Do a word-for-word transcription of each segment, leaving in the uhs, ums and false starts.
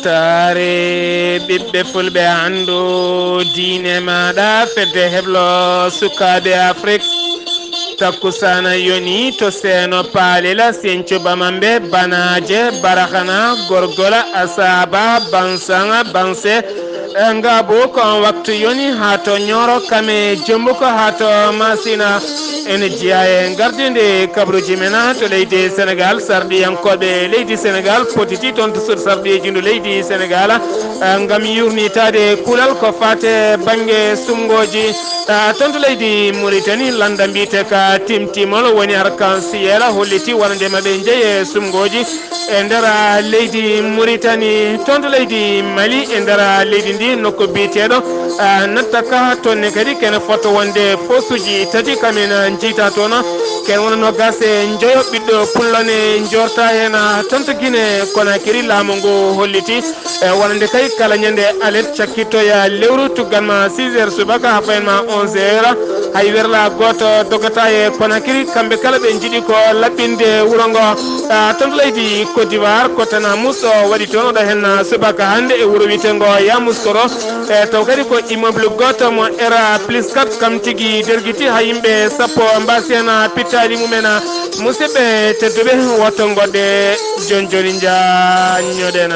Taare ɓiɓɓe fulɓe anndu diine maaɗa fedde heblo sukaaɓe Afrik. Takkusaana yoni to seeno paalila senco bamambe banaaje barahana gorgola asaaba bansaŋa banse. Ngabu ko on waktu yoni haa to ñooro kame jombuko haa to masina. Ene jeyaa e gardinde kabruuji men to leydi Senegaal, sarɗiyankooɓe leydi Senegaal potiti toon to suudu sarɗiyeeji ndu leydi Senegaal, eh, ngam yuurnitaade kulal ko faate bannge sumngooji, eh, toon to leydi Muritani. Lannda mbiyetee ka timtimol woni arkansiyeela holliti wonande maɓe njeyi e sumngooji e nder leydi Muritani, toon to leydi Mali, e nder leydi ndi nokku biyeteeɗo, ah, Nattaka, toon ne kadi kene fota wonde postuuji tati kamin njiita toon, ken wona noogaas e njoyo ɓiɗɗo pullo ne njoorta heen, ah, toon to Gine Konakiri. Laamu ngu holliti e wonande kay kala ñande alet cakkittoya lewru tuggan ma six heures subaka haa fayen ma onze heures. Hay werla gooto dogata e Konakiri, kamɓe kala ɓe njiɗi ko laɓɓinde wuro ngo. Ah, toon to leydi Côte d'Ivoire, ko Tana Mousse o waɗi toon, oɗo heen subaka hannde e wuro wiyeteengo Yamoussoukro. E taw kadi ko immeuble gooto mo R plus quatre kam tigi dergiti, haa yimɓe sappo mbaasi heen pittaali mumen. Musidɓe tedduɓe, woto ngoɗɗe, jooni jooni njaññoɗen.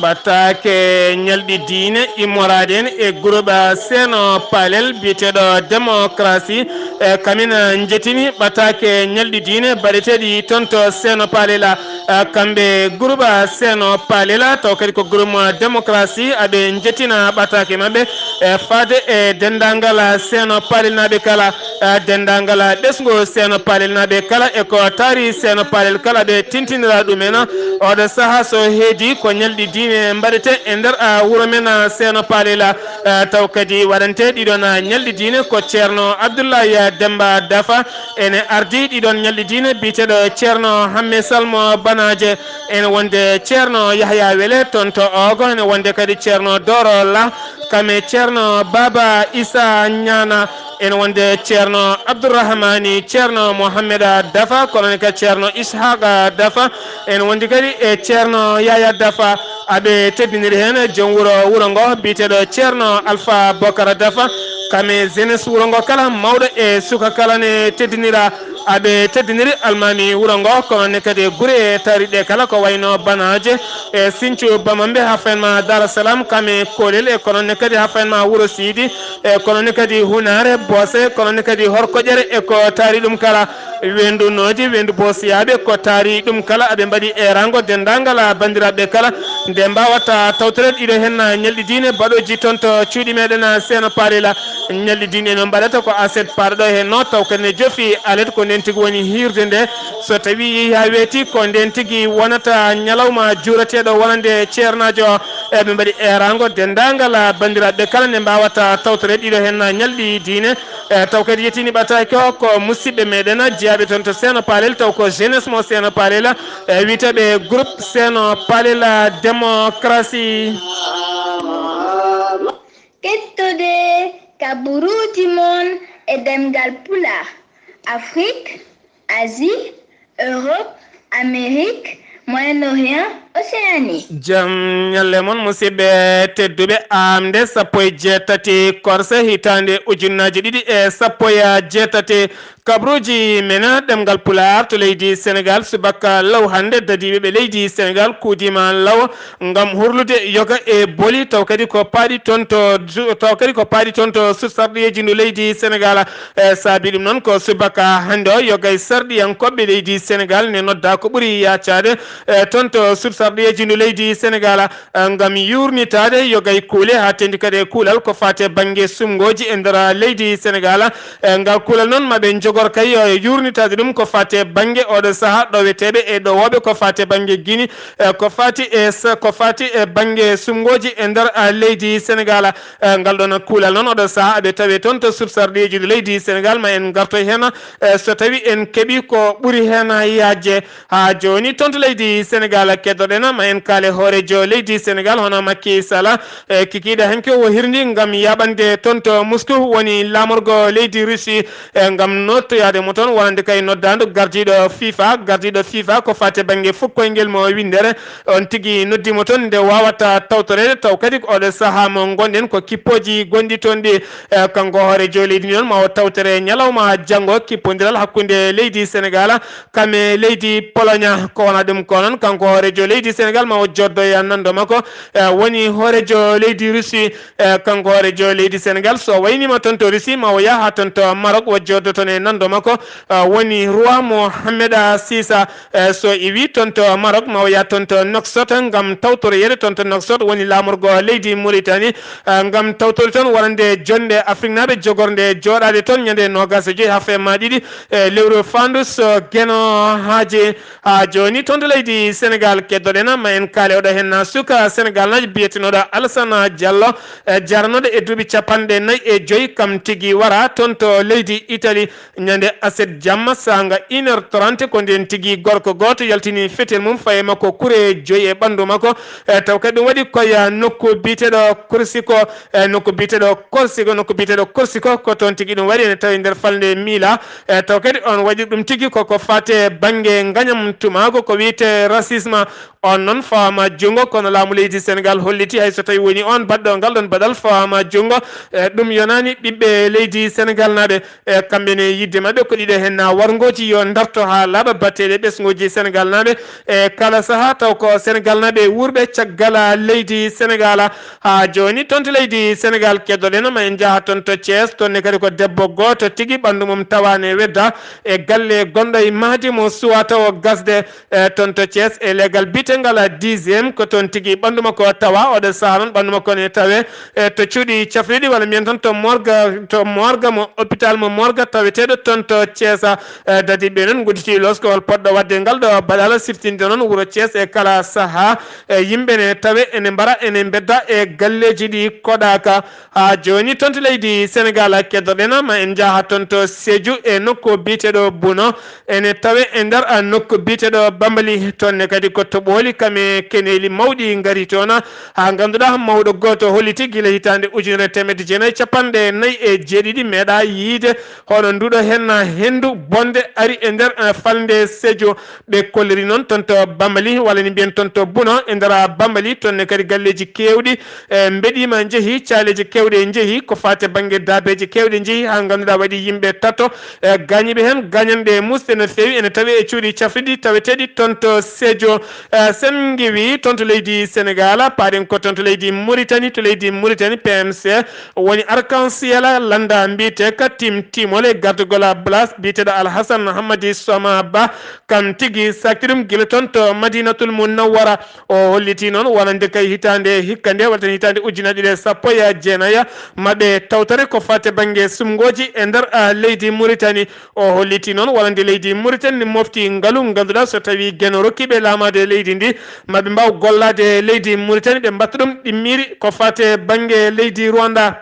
Ɓataake ñalɗi diine immoraaɗi en e groupe Seeno Palel biyeteeɗo Démocratie, e kamin njettini ɓataake ñalɗi diine baɗeteeɗi toon to Seeno Palel. Eh, kamɓe groupe Seeno Palel, taw kadi ko groupe Démocratie, aɓe njettina ɓataake maɓɓe, eh, faade e denndaangal Seeno Palelnaaɓe kala, eh, denndaangal ɓesngu Seeno Palelnaaɓe kala, e ko taari Seeno Palel kala, ɓe tintinira ɗum en. Oɗo sahaa so heedi ko ñalɗi diine mbaɗete e nder, ah, wuro men, ah, Seeno Palel. Eh, taw kadi waɗante ɗiɗon, ah, ñalɗi diine ko Ceerno Abdullahi Demba Dafa, ene ardi ɗiɗon ñalɗi diine biyeteeɗo Ceerno Hamme Salmo Banaaje, ene wonde Ceerno Yahya Wele toon to Oogo, ene wonde kadi Ceerno Doro Lah, kame Ceerno Baba Issa Ñaana, ene wonde Ceerno Abdourahmani, Ceerno Mohammeda Dafa, kono ne kadi Ceerno Ishaqa Dafa, ene wondi kadi e Ceerno Yaya Dafa. Aɓe teddiniri heen joom wuro, wuro ngo biyeteeɗo Ceerno Alpha Bokara Dafa, kame jeunesse wuro ngo kala, mawɗo e suka kala ne teddinira. Aɓe teddiniri almaami wuro ngo, kono ne kadi e gure e taariɗe kala ko wayno Banaaje, e Sinthiou Bamambe, haa fayen ma Dar Salam, kame Kolel, e kono ne kadi haa fayen ma Wuro Siidi, e kono ne kadi Hunaare, Boose, kono ne kadi Horkoƴere, e ko taari ɗum kala. Weendu Noodi, weendu Boosiyaaɓe, ko taari ɗum kala, aɓe mbaɗi eeraango denndaangal banndiraaɓe kala, nde mbaawata tawtoreede ɗiɗo heen ñalɗi diine baɗooji toon to cuuɗi meɗen Seeno Palel. Ñalɗi diine no mbaɗata ko aset paɗɗo ɗo heen no, taw kadi ne jofi alet, ko ndeen tigi woni hiirde nde. So tawi yehi haa weeti, ko ndeen tigi wonata ñalawma juurateeɗo wonande ceernaajo. Eɓe mbaɗi eeraango denndaangal banndiraaɓe kala nde mbaawata tawtoreede ɗiɗo heen ñalɗi diine. E taw kadi yettini ɓataake o ko musidɓe meɗen jeyaaɓe toon to Seeno Palel, taw ko jeunesse mo Seeno Palel, e wiyeteeɓe groupe Seeno Palel Démocratie. Kettoɗe kaburuuji mon e ɗemngal Pulaar, Afrique, Asie, Europe, Amérique, Moyen-Orient, Océanie. Jam ñalle mon, musidɓe tedduɓe. Aamde sappo e jeetati korse hitaande ujunnaaji ɗiɗi e sappo e jeetati, kabruuji men ɗemngal Pulaar to leydi Senegaal, subaka law hannde, dadiiɓe ɓe leydi Senegaal kuudiima law ngam hurlude yoga e boli, taw kadi ko paaɗi toon to, taw kadi ko paaɗi toon to su-, sarɗiyeeji ndu leydi Senegaal. E saabi ɗum noon, ko subaka hannde o, yoga e sarɗiyankooɓe leydi Senegaal ne nodda ko ɓuri yaacaade, e toon to su-, sarɗiyeeji ndu leydi Senegal, eh, ngam yuurnitaade yogay kuule haa teeŋti kadi e kuulal ko faati e bannge sumngooji e nder leydi Senegal. Eh, ngal kuulal noon ma ɓe njogor kay, eh, yuurnitaade ɗum ko faati e bannge oɗo sahaa ɗoweteeɓe e ɗowooɓe ko faati e bannge Gini, eh, ko faati e s-, ko faati e bannge sumngooji e nder, ah, leydi Senegal. Eh, ngal ɗoon kuulal noon oɗo sahaa aɓe tawe toon to sut sarɗiyeeji ndu leydi Senegal, ma en ngartoy heen, eh, so tawi en keɓi ko ɓuri heen yaajde. Haa jooni toon to leydi Senegal keddoɗen ma en kaale hooreejo leydi Senegal hono Macky Sall, eh, kikiiɗe hanki o hirndi ngam yaaɓande toon to Moscou woni laamorgo leydi Russie, eh, ngam nodtoyaade mo toon wonande kay noddaandu gardiiɗo FIFA. Gardiiɗo FIFA ko faati bannge fuɗɗoyngel mo winndere, on tigi noddi mo toon nde waawata tawtoreede, taw kadi ko oɗo sahaa mo ngonɗen ko kippooji gonɗi toon ɗi. Eh, kanko hooreejo leydi ndi noon ma o tawtore ñalawma janngo kippondiral hakkunde leydi Senegal kam e leydi Pologne. Ko wona ɗum ko noon kanko hooreejo leydi Senegal ma o joddoya nanndo makko, eh, woni hooreejo leydi Russie. Eh, kanko hooreejo leydi Senegal so wayniima toon to Russie ma o yaha toon to Maroc o joddo toon e nanndo makko, eh, woni roi Mohamed six. Eh, so iwi toon to Maroc ma o yaha toon to Nouakchott ngam tawtoroyeede toon to Nouakchott woni laamorgo leydi Mauritanie, eh, ngam tawtori toon wonande jonnde Afriknaaɓe jogornde jooɗaade toon ñande noogaas e joy haa fema ɗiɗi, eh, lewru faandu so Geno Haaji. Haa jooni toon to leydi Senegal keddoɗen ma en kaale oɗo heen suka Senegalnaajo biyetenooɗo Alassane Diallo, eh, jarnooɗo e duuɓi capanɗe nayi e joy kam tigi wara toon to leydi Italie. Ñande aset jamma saanga une heure trente ko ndeen tigi gorko gooto yaltini fetel mum faye makko kure joyi e ɓanndu makko. E taw kadi ɗum waɗi koye nokku biyeteeɗo Korsiko, e nokku biyeteeɗo Korsiko, nokku biyeteeɗo Korsiko ko toon tigi ɗum waɗi ene tawi nder falnde Miila. E taw kadi on waɗi ɗum tigi koko faate bannge ngañam tumaago ko wiyetee racisme. On noon fawaama junngo, kono laamu leydi Senegal holliti hay so tawi woni on baɗɗo ngal ɗon baɗal fawaama junngo, e ɗum yonaani ɓiɓɓe leydi Senegal naaɓe. E kamɓe ne yidde maɓɓe ko ɗiɗo heen na warngooji yo darto haa laaɓa batteeɗe ɓesngooji Senegal naaɓe. E kala sahaa taw ko Senegal naaɓe wuurɓe caggal leydi Senegal. Haa jooni toon to leydi Senegal keddoɗen ma en njaha toon to Thiès, toon ne kadi ko debbo gooto tigi ɓanndu mum tawaani e wedda e galle gonɗo e mahdi mo suwaa tawo gasde. E toon to Thiès e leegal biyetengal dixième ko toon tigi ɓanndu makko tawa oɗo sahaa noon ɓanndu makko ne tawe, e to cuuɗi cafriɗi walla mbiyen tan to morgue, to morgue mo hôpital mo morgue taweteeɗo toon to Thiès. E dadiɓe noon ngudditi loskowal poɗɗo waɗde ngal ɗo baɗal siftinde noon wuro Thiès e kala sahaa. E yimɓe ne tawe ene mbara ene mbedda e galleeji ɗi koɗaaka. Haa jooni toon to leydi Senegal keddoɗen ma en njaha toon to Sédhiou e nokku biyeteeɗo Buno. Ene tawe e nder, a, nokku biyeteeɗo Bambali. Toon ne kadi ko toɓooli kam e keneeli mawɗi ngari toon. Haa ngannduɗaa mawɗo gooto holliti gila hitaande ujunere teemedde jeenayi capanɗe nayi e jeeɗiɗi meeɗaa yiyde hono nduɗo heen henndu bonde ari e nder, a, falnde Sédhiou. Ɓe kolliri noon toon to Bambali walla ni mbiyen toon to Buno e nder Bambali. Toon ne kadi galleeji keewɗi, e, mbeɗiima njehi, caaleeji keewɗe njehi, ko faati bannge daabeeji keewɗi njehi haa ngannduɗaa waɗi yimɓe tato, e, gaañiiɓe heen, gaañanɗe muusɗe no feewi ene tawi e cuuɗi cafriɗi taweteeɗi toon to Sédhiou. E, sen ngiwi toon to leydi Senegal, paaɗen ko toon to leydi Mauritanie, to leydi Mauritanie P M C woni arc-en-ciel lannda mbiyetee ka tim timole gardugol place biyeteeɗo Alhassan Hammadi Sooma Ba. Kam tigi sakti ɗum gila toon to Madinatul Munawwara. O holliti noon wonande kay hitaande hikka nde, walla tan hitaande ujunnaji ɗiɗi e sappo e jeenayi, maɓe tawtore ko faate bannge sumngooji e nder, a, leydi Mauritanie. O holliti noon wonande leydi Mauritanie ne mofti ngalu ngannduɗaa so tawi Geno rokkiiɓe laamaade leydi ndi, maɓe mbaaw gollaade leydi Mauritanie, ɓe mbatta ɗum ɗimmiri ko faate bannge leydi Rwanda.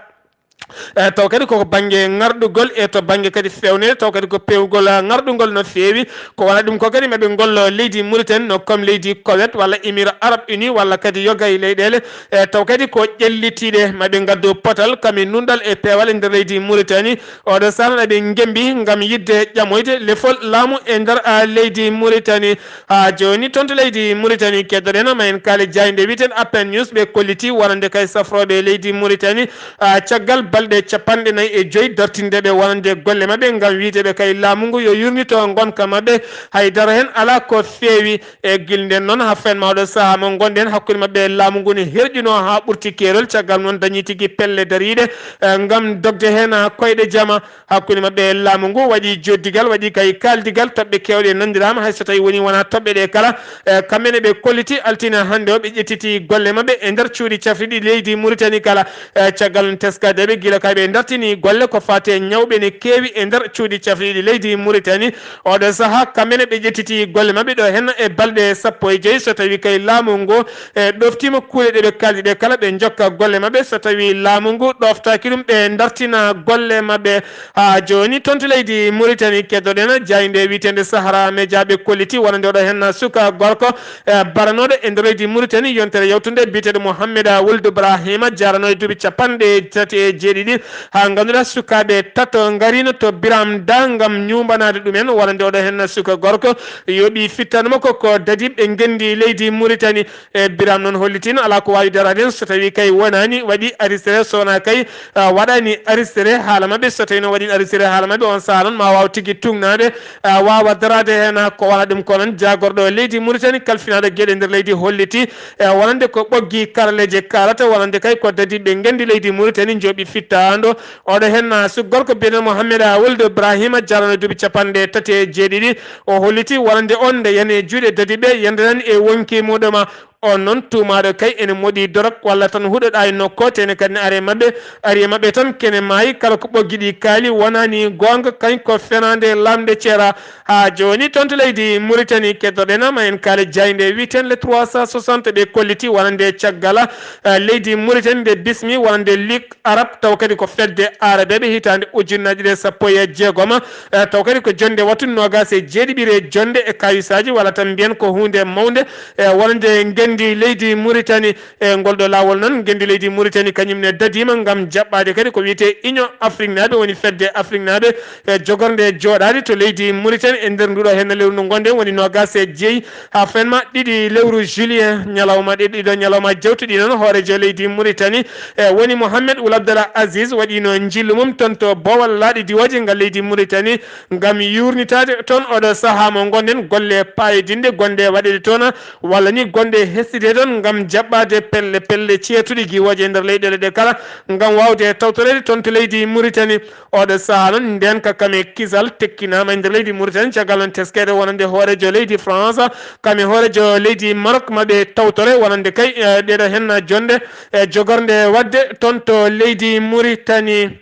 E, taw kadi koko bannge ŋarɗugol e to bannge kadi feewneede, taw kadi ko peewgol, a, ŋarɗungol no feewi. Ko wona ɗum ko kadi maɓe ngollo leydi Mauritanie no comme leydi Koweït walla Émirats Arabes Unis walla kadi yoga e leyɗeele. E, taw kadi ko ƴellitiiɗe maɓe ngaddu potal kam e nunɗal e peewal e nder leydi Mauritanie. Oɗo sahaa noon eɓe ngembi ngam yiɗde ƴamoyde lefol laamu e nder, a, leydi Mauritanie. Haa jooni toon to leydi Mauritanie keddoɗen ma en kaale jaaynde wiyeten Appen News ɓe kolliti wonande kay safrooɓe leydi Mauritanie, a, caggal balɗe capanɗe nayi e joyi dartinde ɓe wonande golle maɓɓe ngam wiyde ɓe kay laamu ngu yo yurnito ngonka maɓɓe. Hay dara heen alaa ko feewi. E gilden noon haa fenma oɗo sahaa mo ngonɗen, hakkunde maɓɓe e laamu ngu ne herƴuno haa ɓurti keerol, caggal noon dañi tigi pelle dariiɗe, eh, ngam dogde heen haa koyɗe jama. Hakkunde maɓɓe e laamu ngu waɗi joddigal, waɗi kay kaaldigal, toɓɓe keewɗe nanndiraama, hay so tawii woni wonaa toɓɓe ɗe kala, eh, kamɓe ne ɓe kolliti altine hannde o, ɓe ƴettiti golle maɓɓe e nder cuuɗi cafriɗi leydi Mauritanie kala. Eh, caggal noon teskadeeɓe gila kay ɓe dartini golle ko faati e ñawɓe ne keewi e nder cuuɗi cafriɗi leydi Mauritanie. Oɗo sahaa kamɓe ne ɓe ƴettiti golle maɓɓe ɗo heen e balɗe sappo e joyi, so tawii kay laamu ngu, eh, ɗoftiima kuuɗe ɗe ɓe kaaldi ɗe kala, ɓe njokka golle maɓɓe. So tawii laamu ngu ɗoftaaki ɗum, ɓe dartina golle maɓɓe. Haa jooni toon to leydi Mauritanie keddoɗen jaaynde wiyeteende Sahara Media, ɓe kolliti wonande oɗo heen suka gorko, eh, baranooɗo e nder leydi Mauritanie yontere yawtunde biyeteeɗo Mohamed Wuld Ibrahima, jarano e duuɓi capanɗe tati e jeeɗiɗi. Haa ngannduɗaa sukaaɓe tato ngariino to Biram Da ngam ñuumbanaade ɗumen wonande oɗo heen suka gorko, yoɓi fittaandu makko ko dadiiɓe ngenndi leydi Mauritanie. E Biram noon hollitiino alaa ko waawi daraade heen so tawii kay wonaani waɗi arrêté, so wonaa kay, ah, waɗaani arrêté haala maɓɓe. So tawii noon waɗiino arrêté haala maɓɓe, on sahaa noon ma waaw tigi tuugnaade, ah, waawa daraade heen, ah, ko wonaa ɗum. Ko noon jaagorɗo leydi Mauritanie kalfinaaɗo geɗe nder leydi holliti, eh, wonande ko ɓoggi karalleeje kaalata, wonande kay ko dadiiɓe ngenndi leydi Mauritanie njooɓi fittaandu. Oɗo heen, ah, suka gorko biyeteeɗo Mohamed Wuld Ibrahima, jarano e duuɓi capanɗe tati e jeeɗiɗi, o holliti wonande on nde yani e juuɗe dadiiɓe, yande nan e wonki muɗum. On noon tuumaaɗo kay ene moɗi dorog walla tan huɗoɗaa e nokko, tene kadi ne ari e maɓɓe, ari e maɓɓe tan kene maayi, kala ko ɓoggi ɗi kaali wonaani goonga, kañ ko fenaande lamnde ceera. Haa jooni toon to leydi Mauritanie keddoɗen ma en kaali jaaynde wiyeteende Les trois cent soixante, ɓe kolliti wonande caggal, eh, leydi Mauritanie nde bismi wonande Ligue Arab, taw kadi ko fedde Arabeeɓe hitaande ujunnaji ɗiɗi e sappo e jeegom, eh, taw kadi ko jonnde wattu noogas e jeeɗiɓire jonnde e kawisaaji, walla tan mbiyen ko huunde mawnde, eh, wonande ngenndi leydi Mauritanie. E ngol ɗo laawol noon, ngenndi leydi Mauritanie kañum ne dadiima ngam jaɓɓaade kadi ko wiyetee Union Afrique naaɓe, woni fedde Afrique naaɓe, e jogornde jooɗaade to leydi Mauritanie e nder nduɗo heen lewru ndu ngonɗen, woni noogas e jeeyi haa fenma ɗiɗi lewru juillet, ñalawma ɗiɗo, ñalawma jawtuɗi noon, hooreejo leydi Mauritanie, e woni Mohamed Wul Abdallah Aziz waɗiino njillu mum toon to boowal laaɗe diwooje ngal leydi Mauritanie ngam yuurnitaade toon oɗo sahaa mo ngonɗen, golle paayodinɗe gonɗe waɗeede toon, walla ni gonɗe hesɗiiɗe toon ngam jaɓɓaade pelle pelle ceertuɗi giwooje e nder leyɗeele ɗe kala, ngam waawde tawtoreede toon to leydi Mauritanie. Oɗo sahaa noon, ndeenka kam e kisal tekkinaama e nder leydi Mauritanie, caggal noon teskeede wonande hooreejo leydi France, kam e hooreejo leydi Maroc, ma ɓe tawtore wonande kay, eh, ɗeɗo heen jonnde, eh, jogornde waɗde toon to leydi Mauritanie.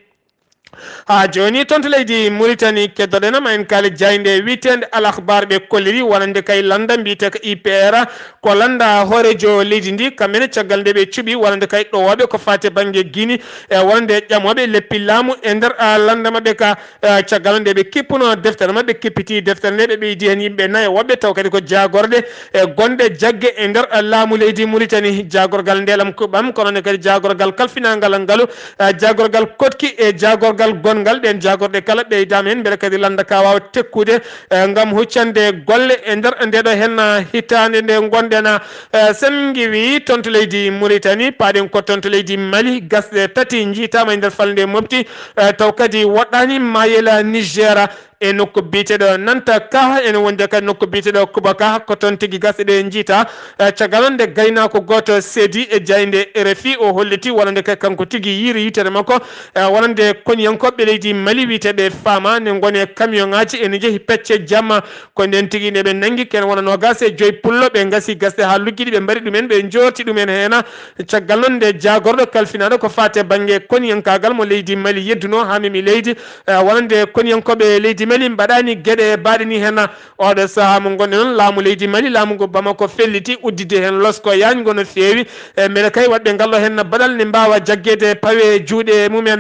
Haa jooni toon to leydi Mauritanie, keddoɗen ma en kaali jaaynde wiyeteende Al Akhbar, ɓe kolliri wonande kay lannda mbiyetee ko I P R, ko lannda hooreejo leydi ndi, kamɓe ne caggal nde ɓe cuɓi wonande kay ɗowooɓe ko faati e bannge Guinée, e wonande ƴamooɓe leppi laamu e nder, ah, lannda maɓɓe ka, eh, caggal nde ɓe kippuno deftere maɓɓe, kippiti deftere nde, ɓe ɓeydi heen yimɓe nayo woɓɓe taw kadi ko jaagorɗe, eh, gonɗe jagge e nder, ah, laamu leydi Mauritanie, jaagorgal Ndeelam Kuɓam, kono ne kadi jaagorgal kalfinaangal ngalu, eh, jaagorgal koɗki e jaagorgal gonngal. Ɗeen jaagorɗe kala ɓeydaama heen mbele kadi lannda ka waawa tekkude, eh, ngam huccande golle e nder ndeɗo heen, ah, hitaande nde ngonɗen, ah, eh, sen ngiwi toon to leydi Mauritanie, paaɗen ko toon to leydi Mali, gasɗe tati njiitaama e nder falnde Mopti, eh, taw kadi woɗɗaani Mayela Niger e nokku biyeteeɗo Nanta Kaha, ene wondi kadi nokku biyeteeɗo Kuba Kaha, ko toon tigi gasɗe ɗe njiita. Eh, caggal noon nde gaynaako gooto seedi e jaaynde R F I, o holliti wonande kay kanko tigi yiiri yitere makko, eh, wonande koniyankooɓe leydi Mali wiyeteeɓe Fama ne ngoni e camion ŋaaji ene njehi pecce jamma. Ko ndeen tigi nde ɓe nanngi ken wona noogas e joy pullo, ɓe ngasi gasɗe haa luggiɗi, ɓe mbaɗi ɗumen, ɓe njoorti ɗumen heen. Caggal noon nde jaagorɗo kalfinaaɗo ko faati e bannge koniyankaagal mo leydi Mali yedduno haa memi leydi, eh, wonande koniyankooɓe leydi Mali mbaɗaani geɗe baaɗe ni heen. Oɗo sahaa mo ngonɗen noon, laamu leydi Mali, laamu ngu Bamako felliti udditde heen losko yaañngo no feewi. E mbele kay waɗɓe ngal ɗo heen baɗal ne mbaawa jaggeede pawe juuɗe mumen.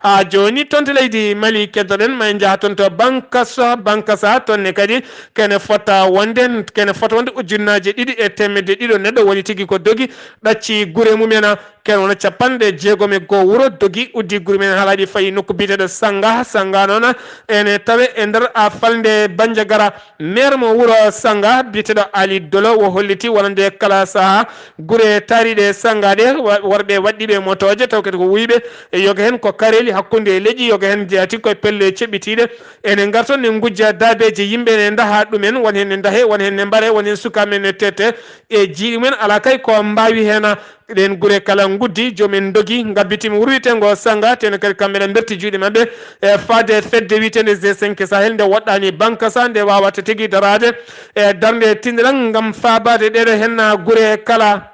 Haa jooni toon to leydi Mali keddoɗen, ma en njaha toon to Bankasa, Bankasa toon ne kadi kene fota wonde, kene fota wonde ujunnaaje ɗiɗi e teemedde ɗiɗo neɗɗo woni tigi ko dogi ɗacci gure mumen. ken wona capanɗe jeegom e goo wuro dogi, uddi gure men haalaaji fayi nokku biyeteeɗo Sannga. Sannga noon ene tawe e nder a falnde Bandiagara. Maire mo wuro Sannga biyeteeɗo Ali Dolo wo holliti wonande kala sahaa gure taariiɗe Sannga ɗe wa-, worɓe waɗɗiiɓe motooje taw kadi ko wuyɓe e yoga heen ko kareeli hakkunde e leƴƴi, yoga heen jeyaati koye pelle ceɓɓitiiɗe. Ene ngarton ne ngujja daabeeji yimɓe ne ndaha ɗumen, won heen ne ndahe, won heen ne mbare, won heen sukaaɓe men ne tete e jiiɗi mumen alaa kay ko mbaawi heen. Ɗeen gure kala nguddi, joom en ndogi, ngabbitima wuro wiyeteengo Sannga, teno kadi kamɓe ne mberti juuɗe maɓɓe e faade fedde wiyeteende G cinq Sahel nde woɗɗaani bankasa, nde waawata tigi daraade e darnde tindiral ngam faabaade ɗeɗo heen gure kala.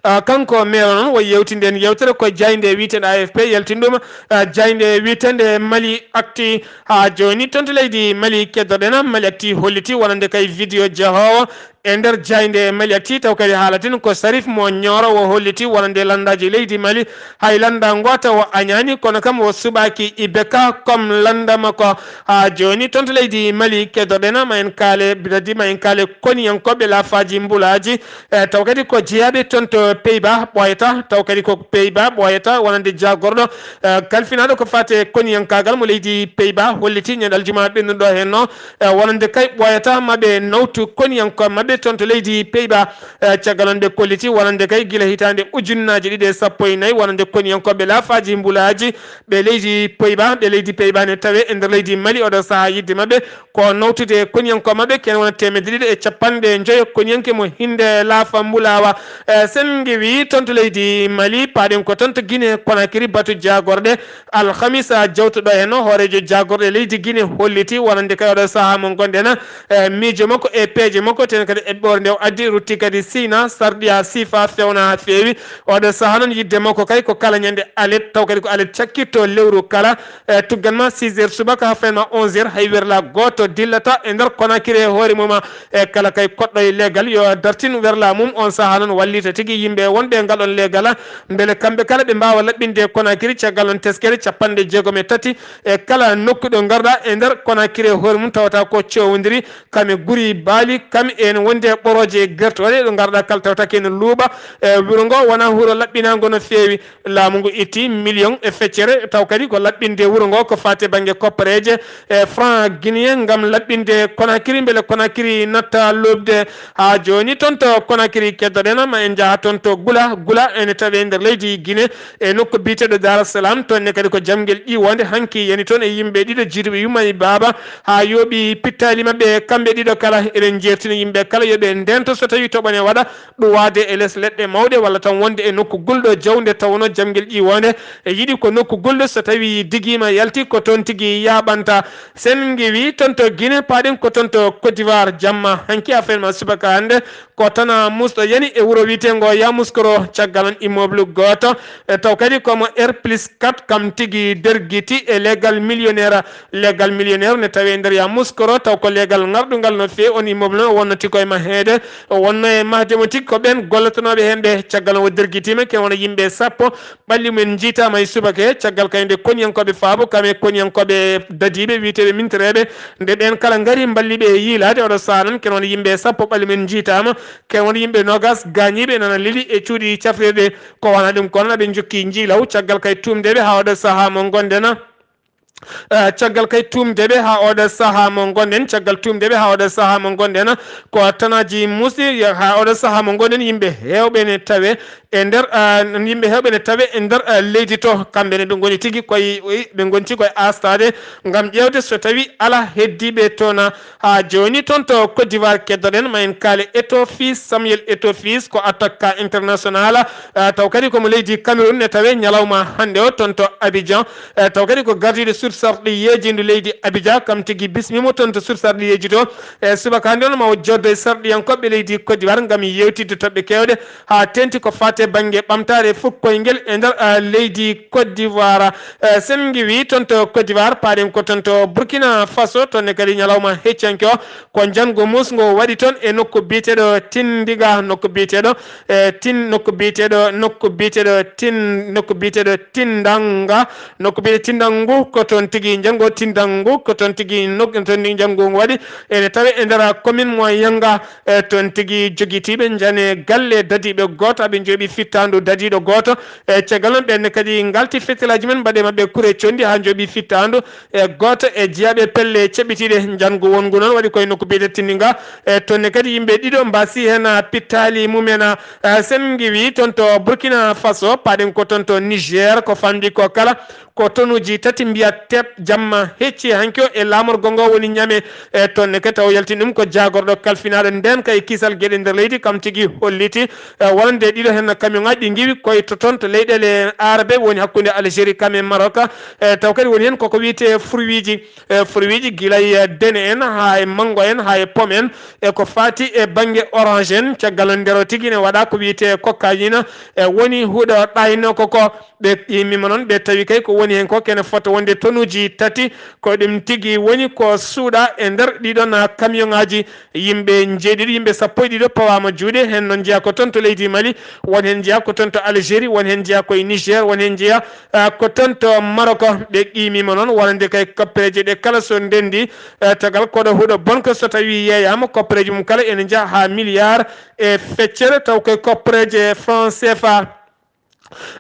Ah, kanko maire noon o yewtinde en yewtere ko jaaynde wiyeteende A F P yaltini ɗum. Ah, jaaynde wiyeteende Mali Actu haa jooni toon to leydi Mali keddoɗen. Mali Actu holliti wonande kay vidéo jahoowo e nder jaaynde Mali Actu taw kadi haalaten ko Sarif mo Nioro o holliti wonande lanndaaji leydi Mali hay lannda ngoota o añaani, kono kam o suɓaaki I B K comme lannda makko. Haa jooni toon to leydi Mali keddoɗen, ma en kaale bidadi, ma en kaale koniyankooɓe laafaaji mbulaaji. E, taw kadi ko jeyaaɓe toon to Pays-Bas ɓooyata, taw kadi ko Pays-Bas ɓooyata wonande jaagorɗo, e, kalfinaaɗo ko faati e koniyankaagal mo leydi Pays-Bas holliti ñande aljuma ɓennuɗo heen o, e, wonande kay ɓooyata maɓe nawtu koniyankooɓe maɓɓe toon to leydi Pays-Bas. E, caggal noon ɓe kolliti wonande kay gila hitaande ujunnaaji ɗiɗi e sappo e nayi wonande koniyankooɓe laafaaji mbulaaji ɓe leydi Pays-Bas, ɓe leydi Pays-Bas ne tawe e nder leydi Mali oɗo sahaa yidde maɓɓe ko nawtude koniyankooɓe maɓɓe ken wona teemedde ɗiɗi e capanɗe njoyo koniyanke mo hinde laafa mbulaawa. E, sen ngewi toon to leydi Mali, paaɗen ko toon to Guinée Conakry batu jaagorɗe. Alhamisa jawtuɗo heen o, hooreejo jaagorɗe leydi Guinée holliti wonande kay oɗo sahaa mo ngonɗen, e, miijo makko e peeje makko, ten kadi eɓɓoore nde o addi rutti kadi siyna, sarɗiya, siifa, fewna haa feewi. Oɗo sahaa noon yidde makko kay ko kala ñande alet, taw kadi ko alet cakkitto lewru kala, e, tuggan ma six heures subaka haa fayin ma onze heures, hay werla gooto dillata e nder Conakry e hoore mum. E kala kay koɗɗo e leegal yo dartin werla mum, on sahaa noon wallita tigi yimɓe wonɓe e ngal on leegal, mbele kamɓe kala ɓe mbaawa laɓɓinde Conakry caggal on teskere capanɗe jeegom e tati e kala nokku ɗo ngarɗa e nder Conakry e hoore mum tawata ko cowondiri, kam e guri baali, kam en wonde e ɓorooje e gertooɗe ɗo ngarɗa kala tawata ko ene luuɓa. E, wuro ngo wona wuro laɓɓinaango no feewi. Laamu ngu itti million e feccere, taw kadi ko laɓɓinde wuro ngo ko faati e bannge koppareeje e franc guinéen ngam laɓɓinde Conakry, mbele Conakry natta lobde. Haa jooni toon to Conakry keddoɗen, ma en njaha toon to Gula. Gula ene tawe nder leydi Guinée e nokku biyeteeɗo Dar es Salaam. Toon ne kadi ko jamngel ƴiwoonde hanki yani toon e yimɓe ɗiɗo, jiiduɓe yumma e baaba, haa yooɓi pittaali maɓɓe kamɓe ɗiɗo kala. Eɗen njeertina yimɓe kala yo ɓe ndento so tawii toɓo ne waɗa, ɗuwaade e les leɗɗe mawɗe walla tan wonde e nokku gulɗo jawde tawnoo jamngel ƴiwoonde e yiɗi ko nokku gulɗo so tawii digiima yalti ko toon tigi yaaɓanta. Sen ngewi toon to Guinée, paaɗen ko toon to Côte d'Ivoire. Jamma hanki a fenma subaka hannde ko tana musɗo yani e wuro wiyeteengo Yamoussoukro, caggal on immeuble gooto, e taw kadi komo R plus quatre kam tigi dergiti e leegal millionnaire. Leegal millionnaire ne tawi e nder Yamoussoukro, taw ko leegal ŋarɗungal no feewi. On immeuble noon o wonno tigi koye maheede, o wonno e mahde mo tigi ko ɓeen gollotonooɓe heen ɓe. Caggal o dergitiima, ken wona yimɓe sappo, ɓalli mumen njiitaama e subaka he. Caggal kay nde koniyankooɓe faabo, kam e koniyankooɓe dadiiɓe, wiyeteeɓe mintereeɓe, nde ɓeen kala ngari mballi ɓe e yiilaade, oɗo sahaa noon ken wona yimɓe sappo ɓalli mumen njiitaama, ken wona yimɓe noogaas gaañiiɓe nana leli e cuuɗi cafrirɗe. Ko wona ɗum ko noon aɓe njokki njiilaw, caggal kay tuumdeeɓe haa oɗo sahaa mo ngonɗen. Eh, caggal kay tuumdeeɓe haa oɗo sahaa mo ngonɗen, caggal tuumdeeɓe haa oɗo sahaa mo ngonɗen, ko tanaaji muusɗi, haa oɗo sahaa mo ngonɗen, yimɓe heewɓe ne tawe e nder, eh, yimɓe heewɓe ne tawe e nder, eh, leydi to, kamɓe ne ɓe ngoni tigi koye, ɓe ngoni tigi koye aastaade ngam ƴeewde so tawi alaa heddiiɓe toon. Haa jooni toon to Côte d'Ivoire keddoɗen, ma en kaale Eto'o Fils, Samuel Eto'o Fils ko attaquant international, eh, taw kadi komo leydi Cameroun ne tawe ñalawma hannde o toon to Abidjan. Eh, taw kadi ko gardiiɗo sursarɗi yeejindu leydi Abidjan, kam tigi bismiimo toon to sursarɗi yeeji to. E subaka hannde on ma o joddo e sarɗiyankooɓe leydi Côte d'Ivoire ngam yewtidde toɓɓe keewɗe haa teeŋti ko faati e bannge ɓamtaare fukkoyngel e nder, eh, leydi Côte d'Ivoire. Eh, sen ngewi toon to Côte d'Ivoire, paaɗen ko toon to Burkina Faso, toon ne kadi ñalawma heccanke o ko njanngo muusngo waɗi toon e nokku biyeteeɗo Tindiga, nokku biyeteeɗo, eh, Tin-, nokku biyeteeɗo, nokku biyeteeɗo Tin-, nokku biyeteeɗo Tindanga, nokku biyeteeɗo Tindangu ko toon tigi njanngo tinndanngu, ko toon tigi nok-, toon ni njanngu ngu waɗi. Ene tawe e nder commune mo Yanga, e toon tigi jogitiiɓe njane galle dadiiɓe gooto, aɓe njooɓi fittaandu dadiiɗo gooto. E caggal noon, ɓeen ne kadi ngalti fittilaaji men, mbaɗi e maɓɓe kure conndi haa njooɓi fittaandu e gooto e jiyaaɓe pelle ceɓɓitiiɗe. Njanngu wonngu noon waɗi koye nokku biyetee Tindinga. E toon ne kadi yimɓe ɗiɗo mbaasi heen pittaali mumen. E sen ngiwi toon to Burkina Faso, paaɗen ko toon to Niger, ko famɗi ko kala ko tonuuji tati mbiya teep jamma hecci hanki o e laamorgo ngo woni Niamey. E toon ne kadi taw yaltini ɗum ko jaagorɗo kalfinaaɗo ndeenka e kisal geɗe nder leydi, kam tigi holliti, e, wonande ɗiɗo heen camion ŋaaji ɗi ngiwi koye to toon to leyɗeele Arabe woni hakkunde Algérie kam e Maroc. E, taw kadi woni heen koko wiyetee fruitji, e, fruitji gila e dene en haa e manngo en haa e pomme en, e ko faati e bannge orange en. Caggal nder o tigi ne waɗa ko wiyetee cocaïne, e, woni huɗo ɗaynoko ko. Ɓe qiimima noon, ɓe tawi kay ko woni heen ko kene fota wonde tonuuji tati. Ko ɗum tigi woni ko suuɗa e nder ɗiɗon camion ŋaaji. Yimɓe njeeɗiɗo, yimɓe sappo e ɗiɗo pawaama juuɗe. Heen noon njeyaa ko toon to leydi Mali, won heen njeyaa ko toon to Algérie, won heen njeyaa koye Niger, won heen njeyaa, ah, ko toon to Maroc. Ɓe qiimima noon wonande kay koppereeje ɗe kala so ndenndi, eh, tagal koɗo huɗo bonko so tawi yeeyaama, koppereeje mum kala ene njaha haa milliard e feccere, taw koye koppereeje franc C F A.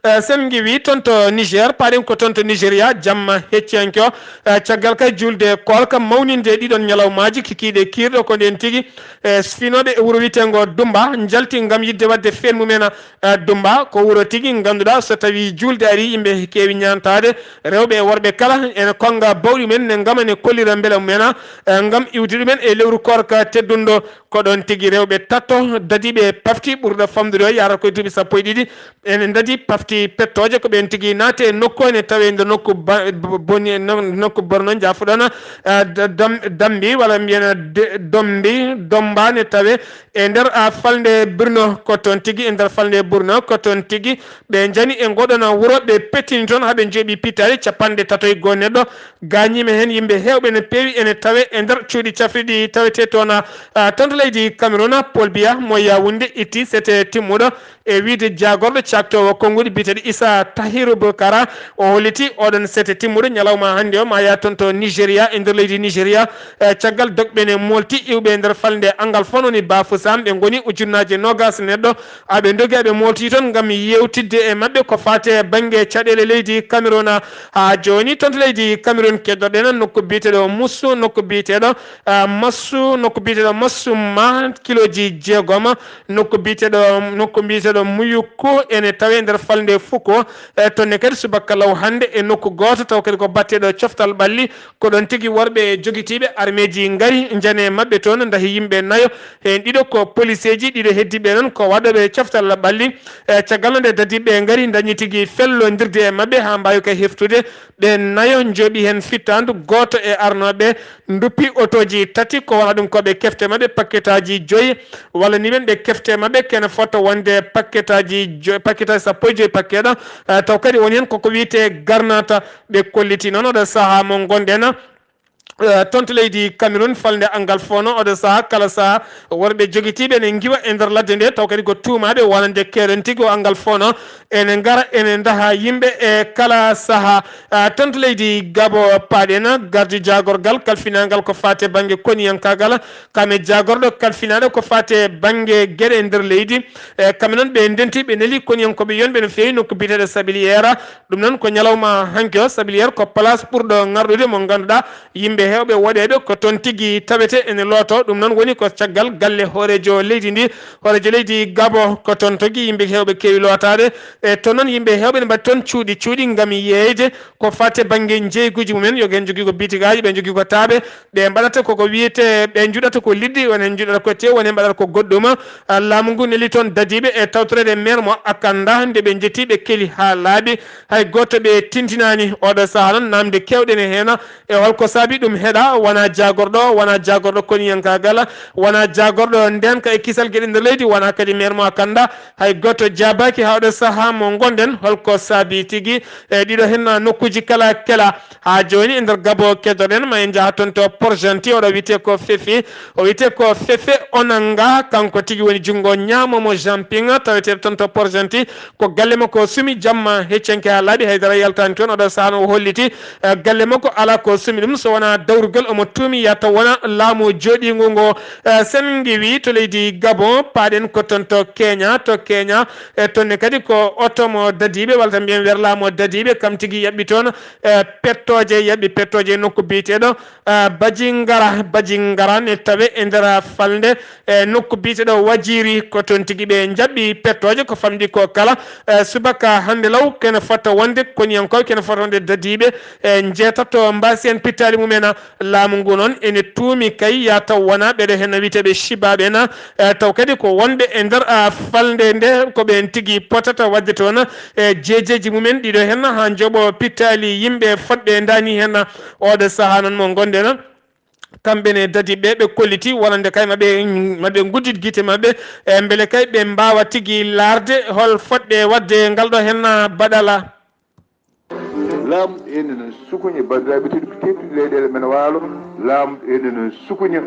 Eh, sen ngiwi toon to Niger, paaɗen ko toon to Nigeria, jamma hecciyanke o, eh, caggal kay julde koorka mawninde ɗiɗon ñalawmaaji kikiiɗe kiirɗo ko ndeen tigi, eh, finooɓe e wuro wiyeteengo Dumba njalti ngam yiɗde waɗde feen mumen, eh, Dumba. Ko wuro tigi ngannduɗaa so tawi julde ari yimɓe keewi ñaantaade, rewɓe e worɓe kala ene konnga bawɗi mumen ne ngama ne kollira mbela mumen, eh, ngam iwde ɗumen e lewru koorka teddunɗo. Ko ɗoon tigi rewɓe tato dadiiɓe pafti ɓurɗo famɗude o yahrata koye duuɓi sappo e ɗiɗi. Ene ndadi pafti pettooje ko ɓeen tigi naati e nokku ene tawee nder nokku ba-, bo-, boni, no-, nokku Borno, njaafuɗon, ah, d-, dam-, Dambi walla mbiyen de-, Dombi, Domba ne tawee e nder, ah, falnde Brno ko toon tigi, e nder falnde Brno ko toon tigi ɓe njani e ngoɗon wuro, ɓe pettini toon haa ɓe njooɓi pittaali capanɗe tato e goo neɗɗo. Gaañiima heen yimɓe heewɓe no peewi ene tawee e nder cuuɗi cafriɗi tawetee toon, ah, toon to leydi Cameroun. Paul Biya mo Yaoundé itti sete timmuɗo e wiyde jaagorɗo caaktoowo konnguɗi biyeteeɗo Issa Tahirou Boukara. O holliti oɗon sete timmuɗo ñalawma hannde o ma yaa toon to Nigeria, e nder leydi Nigeria, eh, caggal dogɓe ne moolti iwɓe e nder falnde Angalfon woni Bafoussam. Ɓe ngoni ujunnaaje noogaas neɗɗo. Aɓe ndogi, aɓe moolti toon ngam yeewtidde e maɓɓe ko faati e bannge caɗeele leydi Cameroun. Haa jooni, toon to leydi Cameroun, keddorɗen nokku biyeteeɗo Mussu, nokku biyeteeɗo, ah, Massu, nokku biyeteeɗo Massu ma kilooji jeegom, nokku biyeteeɗo, nokku biyeteeɗo Muyukku ene tawee nder falnde Fuko. E toon ne kadi subaka law hannde e nokku gooto, taw kadi ko batteeɗo coftal ɓalli. Ko ɗoon tigi worɓe jogitiiɓe armeeji ngari, njani e maɓɓe toon, ndahi yimɓe nayo. Heen ɗiɗo ko poliseeji, ɗiɗo heddiiɓe noon ko waɗooɓe coftal ɓalli. E caggal nde dadiiɓe ngari, ndañi tigi fellondirde e maɓɓe haa mbaawi kay heftude. Ɓe nayo njooɓi heen fittaandu, gooto e arnooɓe nduppi otooji tati, ko wona ɗum ko ɓe kefte maɓɓe pakketaaji joyi, walla ni ɓen ɓe kefte maɓɓe kene fota wonde pakketaaji joyi, pakketaaji sappo e joyi pakkeeɗo. Eh, taw kadi woni heen koko wiyetee garnata. Ɓe kolliti noon oɗo sahaa mo ngonɗen, eh, toon to leydi Cameroun, falnde Angalfon, oɗo sahaa, kala sahaa, worɓe jogitiiɓe ne ngiwa e nder ladde nde, taw kadi ko tuumaaɓe wonande keerol tigi o Angalfon, ene ngara, ene ndaha yimɓe e kala sahaa. Ah, toon to leydi Gabo, paaɗen gardi jaagorgal kalfinaangal ko faati e bannge koniyankaagal, kam e jaagorɗo kalfinaaɗo ko faati e bannge geɗe nder leydi. E kamɓe noon ɓe ndenti, ɓe neli koniyankooɓe yonɓe no feewi nokku biyeteeɗo Sabiliyeera. Ɗum noon ko ñalawma hanki o, Sabiliyeer ko place ɓurɗo ŋarɗude mo ngannduɗaa yimɓe heewɓe woɗeeɓe ko toon tigi tawetee ene lootoo. Ɗum noon woni ko caggal galle hooreejo leydi ndi, hooreejo leydi Gabo ko toon tigi yimɓe heewɓe keewi lootaade. E toon noon yimɓe heewɓe ne mbaɗi toon cuuɗi cuuɗi ngam yeeyde ko faati e bannge njeeyguuji mumen. Yo ɓe njogii ko bitigaaji, ɓe njogii ko taaɓe, ɓe mbaɗata koko wiyetee, ɓe njuɗata ko liɗɗi, won heen njuɗata ko tew, won heen mbaɗata ko goɗɗum. Ah, laamu ngu neli toon dadiiɓe e tawtoreede maire mo Akanda, nde ɓe njetti ɓe keli haa laaɓi. Hay gooto ɓe tintinaani. Oɗo sahaa noon, naamnde keewɗe ne heen e hol ko saabi ɗum. Heɗa, wona jaagorɗo, wona jaagorɗo koniyankaagal, wona jaagorɗo ndeenka e kisal geɗe nder leydi, wona kadi meer mo a kannda, hay gooto jaabaaki haa oɗo sahaa mo ngonɗen. Holko saabi tigi e ɗiɗo heen nokkuuji kala kela? Haa jooni e nder Gabon kedoɗen, ma en njaha toon to Port-Gentil, oɗo wiyetee ko Fefe, o wiyetee ko Fefe Onanga, kanko tigi woni junngo ñaamo mo Jean Ping, taweteeɗo toon to Port-Gentil. Ko galle makko sumi jamma, heccanke haa laaɓi, haydara yaltaani toon. Oɗo sahaa noon o holliti, eh, galle makko alaa ko sumi ɗum so wonaa dawrugol. Omo tuumi yaa taw wonaa laamu jooɗiingu ngo, eh, sen ngiwi to leydi Gabon, paaɗen ko toon to Kenya. To Kenya, e toon ne kadi ko oto mo dadiiɓe, walla tan mbiyen werlaa mo dadiiɓe, kam tigi yaɓɓi toon, eh, pettooje, yaɓɓi pettooje e nokku biyeteeɗo, eh, Bajingara. Bajingara ne tawe e nder falnde, e nokku biyeteeɗo Wajiri. Ko toon tigi ɓe njaɓɓi pettooje, ko famɗi ko kala, eh, subaka hannde law kene fota wonde koniyankooɓe, kene fota wonde dadiiɓe, eh, njeetato mbaasi heen pittaali mumen. Laamu ngu noon ene tuumi kay yaa taw wonaa ɓeɗo heen no wiyeteeɓe Shiba ɓe na, eh, taw kadi ko wonɓe e nder, ah, falnde nde, ko ɓeen tigi potata waɗde toon, eh, jeejeeji mumen ɗiɗo heen haa njoɓo pittaali yimɓe fotɓe ndaani heen. Oɗo sahaa noon mo ngonɗen, kamɓe ne dadiiɓe ɓe kolliti wonande kay maɓe, maɓe nguddit gite maɓɓe, e mbele kay ɓe mbaawa tigi laarde hol fotɓe waɗde ngal ɗo heen baɗala. Laamɗo ene no sukuña, banndiraaɓe tedduɓe, tedduɓe leyɗeele men Waalo, Laamɗo ene no sukuña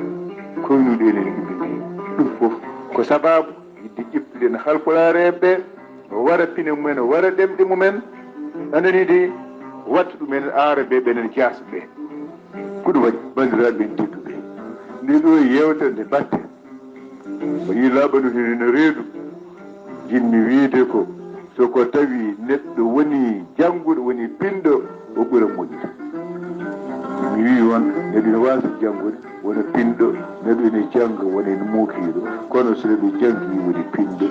koynuɗo enen yimɓe ɓe. Ɗum fof ko sabaabu yidde ƴeftude en Haalpulaar en ɓe, wara pine mumen, wara ɗemɗe mumen, anani de, watta ɗum en aara ɓe, ɓenen jaasɓe ɓe. Ko ɗum waɗi, banndiraaɓe men tedduɓe, nde ɗo yeewtere nde batte, o yii laaɓa no hino reedu. Jinmi wiide ko, so ko tawi neɗɗo woni jannguɗo, woni pinɗo, o ɓura moƴƴude. Mi wii on, neɗɗo ina waawi janngude, wona pinɗo, neɗɗo ina jannga, wona ina muukiiɗo, kono so neɗɗo janngi, woni pinɗo.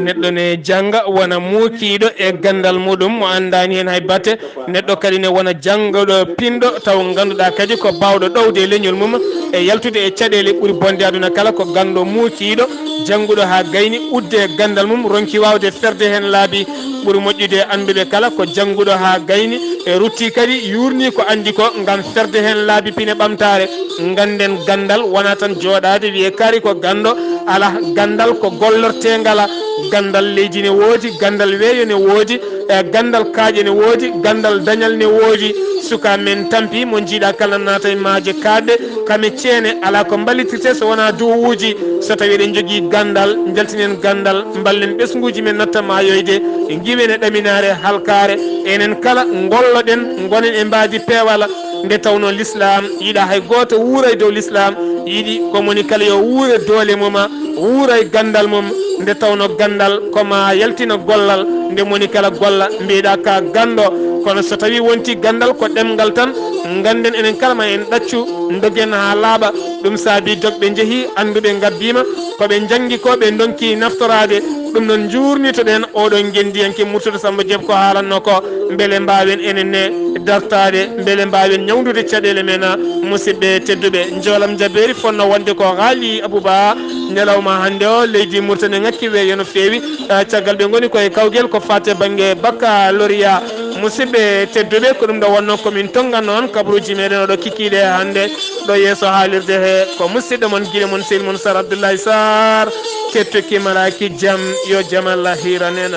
Neɗɗo ne jannga, wona muukiiɗo e ganndal muɗum, mo anndaani heen hay batte. Neɗɗo kadi ne wona jannguɗo pinɗo, taw ngannduɗaa kadi ko baawɗo ɗowde e leñol mum e yaltude e caɗeele ɓuri bonde aduna kala, ko ganndo muukiiɗo, jannguɗo haa gayni, udde e ganndal mum, ronki waawde ferde heen laabi. Ɓuri moƴƴude annduɓe kala ko jannguɗo haa gayni, e rutti kadi yuurni ko anndi ko ngam ferde heen laabi pine ɓamtaare. Ngannden ganndal wonaa tan jooɗaade wiyee kaari ko ganndo, alaa, ganndal ko gollortee ngala. Ganndal leydi ne woodi, ganndal weeyo ne woodi, e ganndal kaaƴe ne woodi, ganndal dañal ne woodi. Suka men tampi mo njiiɗa kala naata e maaje kaaɗɗe, kame ceene, alaa ko mballitirte so wonaa duwuuji. So tawi eɗen njogii ganndal, njaltinen ganndal, mballen ɓesnguuji men natta maayoyde, ngiwen e ɗaminaare halkaare. Enen kala ngolloɗen, ngonen e mbaadi peewal. Nde tawnoo Lislaam yiɗa hay gooto wuura e dow Lislaam, yiɗi ko moni kala yo wuure doole mum, wuura e ganndal mum. Nde tawnoo ganndal ko ma yaltina gollal, nde moni kala golla mbiɗa ka ganndo. Kono so tawi wonti ganndal ko ɗemngal tan, ngannden enen kala ma en ɗaccu, ndogen haa laaɓa. Ɗum saabi dogɓe njehi, annduɓe ngabbiima, ko ɓe njanngi ko ɓe ndonki naftoraade. Ɗum noon njuurnitoɗen oɗo ngenndiyanke Murtuɗo Sammba Jeeb ko haalanno ko, mbele mbaawen enen ne dartaade, mbele mbaawen ñawndude caɗeele men. Musidɓe tedduɓe, njoolam jabeeri fonno wonde ko haali Abouba, ñalawma hannde o leydi Murtani ŋakki weeyo no feewi. Eh, caggal ɓe ngoni koye kawgel ko faate bannge baccalauréat. Musidɓe tedduɓe, ko ɗum ɗo wonno ko min tonnganno on kabaruuji meɗen oɗo kikiiɗe hannde ɗo yeeso haalirde he. Ko musidɗo mon, giɗo mon, sehil mon Sar Abdoulaye Sarr. Kettuki malaaki jam, yo jam Allah hiiran en.